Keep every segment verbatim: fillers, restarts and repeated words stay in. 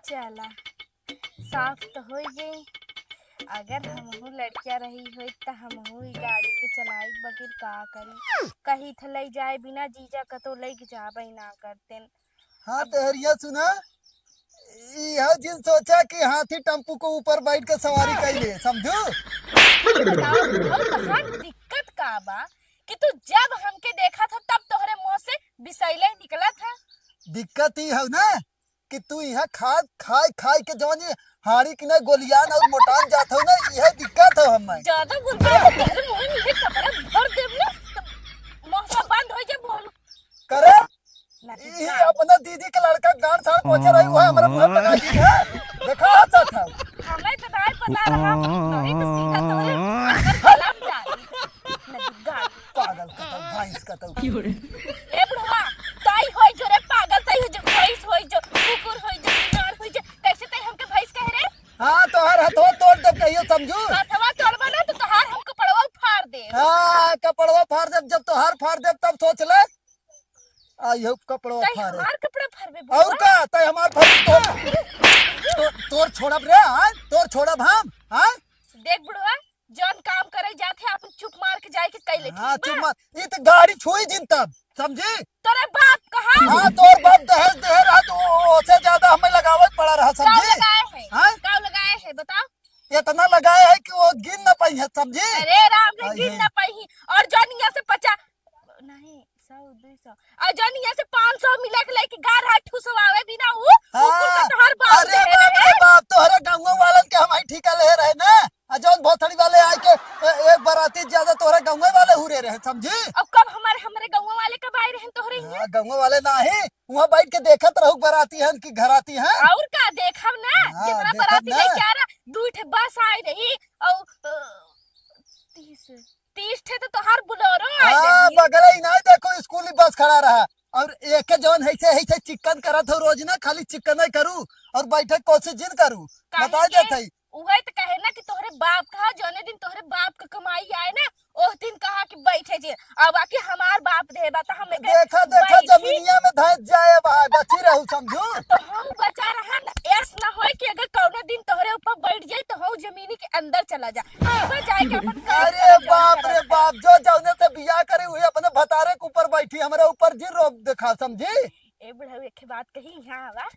चला, साफ तो होइ गई। अगर हमहू लड़किया रही होई त हमहू ई गाड़ी के चलाई, बकिर का करी, कहीं थ लई जाए बिना जीजा कतो लई के जाबे ना करतेन। हाँ, अब तहरिया सुना, यह जिन सोचा कि हाथी टेम्पू को ऊपर बैठ के सवारी कर ले, समझू? बताओ, बताओ, तोहार दिक्कत का बा कि तू जब हमके देखत ह, तब तोहरे मुंह से बिसैले निकलत ह। दिक्कत ई हौ ना कि तू यहाँ खा, खाए, खाए के जौन ये हाड़ी की ना गोलियान और मोटान जात हौ ना, यह दिक्कत हौ हमें। ज्यादा बोल रहा है, तोहरे मुंह में ये कपड़ा भर देब ना, तो मुंह से बंद हो जाए बोल। करे? ना तो ई जा। अपना दीदी के लड़का गांड साड़ पोछे रही, वो हमारा मुंह पे ना गिरी है। देखा, हंसत है। हमें तो नहीं पता रहा, नहीं तो सीधा तोहरे अंदर गला में डाली। नहीं, गाल। पागल कतौ, भैंस कतौ। ए बुढ़वा, ताई होई जो रे पागल, ताई होई जो भैंस होई जो, कुकुर होई जो, बिलार होई जो, कैसे ताई हमके भैंस कहे रे? हाँ, तोहार हथवा तोड़ देब कहियो, समझू? हथवा तोड़बा ना तो तोहार हम कपड़वा फाड़ देब। हाँ, कपड़वा फाड़ देब, जब तोहार फाड़ देब तब सोच ले। आ, यहू कपड़वा तै फाड़े। हमार कपड़ा फरबे और बुढ़वा? का? तै हमार फरबे, तोर, तो, तोर छोड़ब रे, हाँ? तोर छोड़ब हम, हाँ? देख बुढ़वा, जौन काम करे जात है, अपन चुप मार के जाए के कई ले, हाँ, ठीक बा? चुप मार। ई त गाड़ी छुई जिन तब, समझी? तोरे बाप कहा? हाँ, तोर बाप दहेज दे रहा, तो ओसे ज्यादा हमें लगावे पड़ा रहा, का समझी? लगाए है? हाँ? का लगाए है, बताओ? इतना लगाए है कि वो गिन न पाई है, समझी? अरे राम रे, आई गिन है। न पाई। और जौन यहाँ से पचास, नहीं, सौ, दो सौ। और जौन यहाँ से पाँच सौ मिला के लेके गा रहा ठुसवावे बिना ऊ, ऊ कुल हाँ। तो तोहर बाप अरे दे बाप रे रहे। बाप, तोहरे गाँव वालन के हम ही ठिका ले रहे ना। आ जौन भोथड़ी वाले आए के ए-, एक बराती ज्यादा तोहरे गाँव वाले हुरे रहे, समझी? अब कब हमारे, हमारे गाँव वाले कब आए रहे तोहरे यहाँ? हाँ, गाँव वाले ना ही, वहाँ बैठ के देखत रहू बराती हैं कि घराती हैं। और का देखब ना, हाँ, जितना देखब बराती ना। लेके आ रहा, दू ठे बस आए रही और, अ, तीस। तीस ठे तो तोहार बोलेरो आए हाँ, रही। बगले ही नहीं, देखो, स्कूली बस खड़ा रहा। और एके जौन है से, है से चिकन करत हो रोज ना, खाली चिकन ही करू और बैठे कोशिश जिन करू। काहे बता के? देत है। उहे तो कहे ना कि तोहरे बाप का, जौने दिन तोहरे बाप का कमाई आए ना, ओह दिन कहा कि बैठे जे। अब आके हमार बाप दे बा, तो हम एके देखा, देखा, बैठी। जमीनिया में धंस जाए बा, बची रहू, समझू? तो हम बचा रहन, ऐस ना होए कि अगर कौनो दिन तोहरे ऊपर बैठ जाए, तो हम जमीनी के अंदर चला जा। ऊपर जाए के अपन काम अरे करो, जौन बाप रे करत है। बाप, जो जौने से बियाह करे, उहे अपने भतारे के ऊपर बैठी, हमरे ऊपर जिन रोब देखा, समझी? ए बुढ़ऊ, एक बात कही, यहाँ आवा।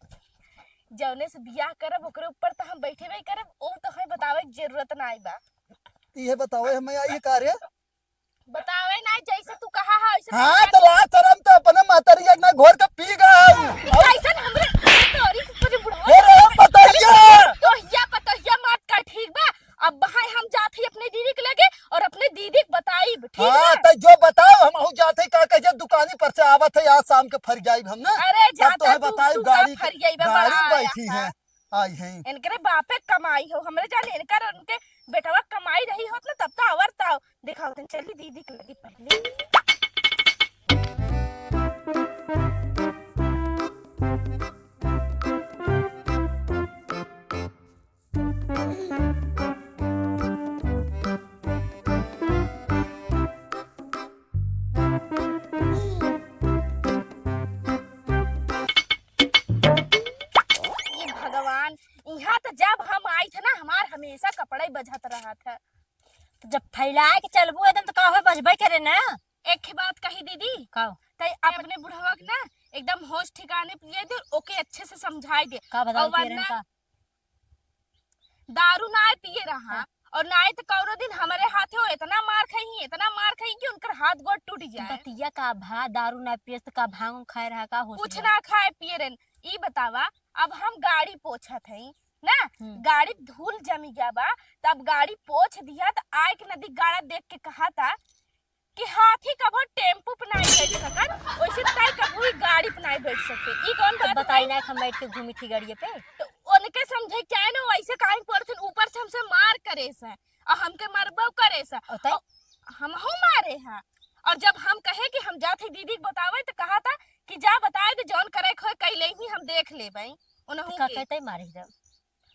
जौने से बियाह करब, ओकरे ऊपर तो हम बैठे नहीं करब, ओ तो है बतावे के जरूरत ना आई बा। इहे बतावे हमें आई है का रे? बतावे ना, जैसे तू कहा है, वैसे हाँ, तो लाज शरम तो अपने महतारी एक ना घोर के पी गया है। और कैसन हमरे तोरी के पूरे बुढ़वा ए रे, बताइए। तोहिया पतोहिया मत कर, ठीक बा? अब भाई हम जात ही अपने दीदी के लगे और अपने दीदी के बताइब, ठीक हाँ, है? तो जो बताओ, हम हूँ जात ही का कहे, दुकानी पर से आवत है, आज शाम के फर जाइब हम ना। अरे, तब जाता तो है तू, बताइब, तू का गाड़ी, फर जाइबा, गाड़ी बड़ा बैठी आया है, है। आई है। इनकरे बापे कमाई हो, हमरे जान इनकर, उनके बेटवा कमाई रही होत ना, तब तो अवर ताव दिखाओ तन, चली दीदी के लगे पहले। ये भगवान, यहाँ तो जब हम आई थे ना, हमार हमेशा कपड़ा ही बजत रहा था। तो जब फैला के चलबू एकदम, तो का होए, बजबे करे ना। एक ही बात कही दीदी, का? तै अपने बुढ़वा के ना एकदम होश ठिकाने पे ले दे, ओके अच्छे से समझाई दे। का बताई और पिए रहन वरना का? दारू ना पिए रहा हाँ। और ना तो कौनो दिन हमारे हाथे हो इतना मार खाई, इतना मार खाई कि उनकर हाथ गोड़ टूट जाए। बतिया का भा, दारू ना पिए तो का भांग खाए रहा, का होश कुछ बा? ना खाए पिए रहन। ई बतावा, अब हम गाड़ी पोछत हई ना, हम्म। गाड़ी धूल जमी गया बा, तब गाड़ी पोछ दिया तो आए के नदी गाड़ा देख के कहा था कि हाथी कभो टेम्पू पे नाई बैठ सकत, वैसे ताई कभो ही गाड़ी पे नाई बैठ सकते। ई कौन तो बात बताई बताई? ना, हम बैठ के घूमी थी गाड़िए पे। तो उनके समझे क्या है ना, वैसे काहे पड़थिन, ऊपर से हमसे मार करे से, और हमके मरबो करे से, और ताई? और हमहू मारे हैं। और जब हम कहे कि हम जात ही दीदी के बतावे, तो कहा था कि जा बताए दे, जौन करे खोए कई ले ही हम देख लेबे उनहू तो का के। कहते मारे जब?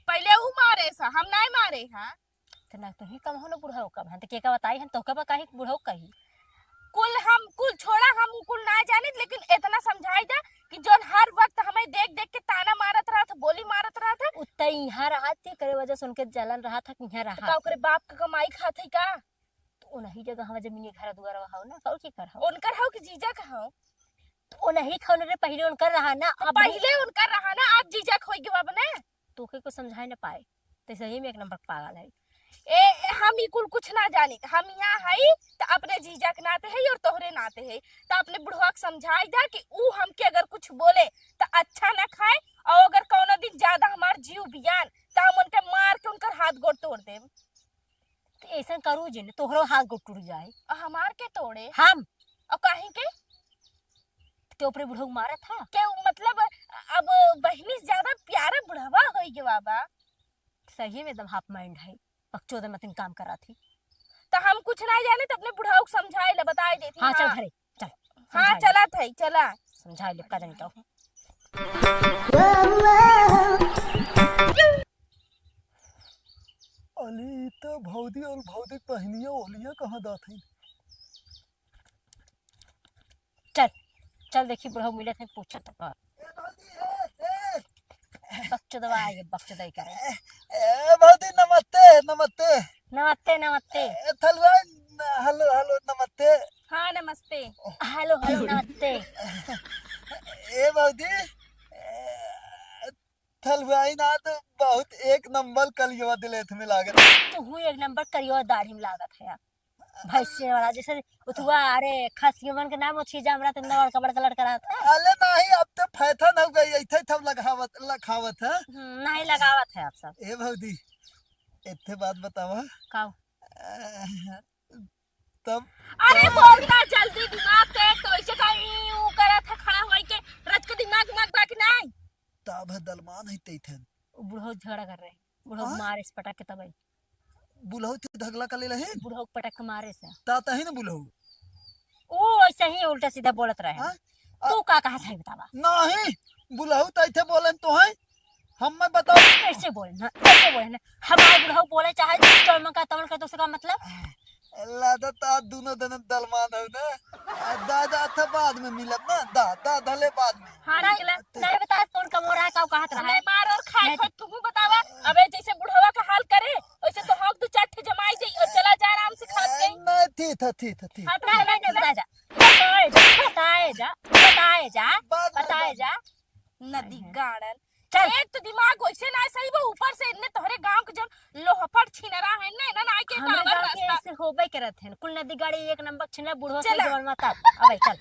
पहले ऊ मारे से, हम नाई मारे हैं। तो ना तू ही कम हो ना बुढ़ऊ कम है, तो के का बताई हम, तोहके बा काहे बुढ़ऊ कही? कुल हम, कुल छोड़ा, हम कुल ना जानित, लेकिन इतना समझाई दे कि जौन हर वक्त हमें देख देख के ताना मारत रहत, बोली मारत रहत, तो उनके जलन रहा था कि यहाँ तो रहा। का ओकरे बाप का कमाई खात है का? तो उन्हीं जगह हवा जमीन, घर दुआर हवा हो ना, और के कर हो? उनकर हो कि जीजा का हो? तो उन्हीं खाओ रे, पहले उनकर रहा ना, तो अब पहले उनकर रहा ना, अब जीजा खोई के बाप ने। तोके कुछ समझाए ना पाए, तो सही में एक नंबर पागल है। ए, हम ई कुल कुछ ना जानी, हम यहाँ हई त अपने जीजा के नाते है और तोहरे नाते है, त अपने बुढ़वा के समझाई जा कि ऊ हमके अगर कुछ बोले त अच्छा ना खाए, और अगर कौनो दिन ज्यादा हमार जीव बियान त हम उनके मार के उनकर हाथ गोड़ तोड़ देब। तो ऐसा करू जिन तोहरो हाथ गोड़ टूट जाए। और हमार के तोड़े? हम। और काहे के? के ऊपरे बुढ़ऊ मारा था? के उ-, मतलब, अब बहिनी से ज्यादा प्यारा बुढ़वा होई गे बाबा। सही में एकदम हाफ माइंड है, बकचोद मतिन काम करा थी। तो हम कुछ नहीं जाने, तो अपने बुढ़ऊ को समझाए ले, बताए देती। हाँ, चल हाँ। घरे, चल, हाँ, समझाए ले। चला था, चला। समझाए ले, का जानी तो। अली, तो भौजी और भौजी बहनिया ओलिया कहाँ जात है? चल, चल देखी बुढ़ऊ मिलत है, पूछत बा। बकचोदवा आइए, बकचोदाई करे। ए, ए, भौजी नमस्ते, नमस्ते। नमस्ते, नमस्ते। ए, थलुआइन, हेलो, हेलो, नमस्ते। हाँ, नमस्ते। हेलो, हेलो, नमस्ते। ए, भौजी, ए, थलुआइन आज बहुत एक नंबर कलियवा दिलेथ में लागत। तू हूँ एक नंबर करियो दाढ़ी में लागत है। भैंसिया वाला, जैसे उथुआ, अरे, खसियवन के नाम उठी जा, हमरा तो इतना बड़का, बड़का लड़का रहत है। अले नहीं, अब तो फैशन हो गई, ऐसे सब लगावत, लखावत है। हम्म, नहीं लगावत है अब सब। ए भौजी, इत्थे बात बतावा। काऊ? अ, तब अरे बोल ना जल्दी, दिमाग तो एक तो ऐसे का यूं करत है, खड़ा होई के, रच के दिमाग, दिमाग बा कि नहीं? तब है दलमान है तैथन। वो बुढ़ऊ झगड़ा कर रहे हैं, बुढ़ऊ हाँ? मारे से पटक के तबई। बुढ़ऊ थे धगला कर ले रहे? बुढ़ऊ पटक के मारे से। ता तही ना बुढ़ऊ। वो ऐसे ही उल्टा सीधा बोलत रहे। हाँ? तू का कहा था बतावा? नहीं, बुढ़ऊ तो ऐसे बोले तो है। हम मैं बताओ। कैसे बोले ना, कैसे बोले ना? हमारे बुढ़ऊ बोले चाहे जौन मन का तमन का, तो उसका मतलब? लादा ता दोनों दिन दलमान हो ना। आ, दा, दा, था बाद में मिलब ना, दा, दा, धले बाद में। हाँ, नहीं, निकला। नहीं बता कौन कमो रहा है, काऊ कहत रहा है। नहीं मार और खाए नहीं। खुद तू बतावा। अबे जैसे बुढ़वा का हाल करे, वैसे तो हम दो चार ठे जमाई जाई और चला जा आराम से खात ए, गई। नहीं, थी था, थी था, थी। हाँ, तो नहीं, नहीं, नहीं, बता जा। बताए जा, बताए जा, बताए जा, बाद में, बताए बाद जा। में। नदी गाड़न। चल। एक तो दिमाग वैसे ना सही बा, ऊपर से इतने तोहरे गांव के जौन लोहफट छिनरा है ना, ना, ना के हमरे पावर गांव के रास्ता। ऐसे होबे करत है, कुल नदी गाड़ी एक नंबर छिनरा बुढ़वा के चला। जवन माता। अबे चल।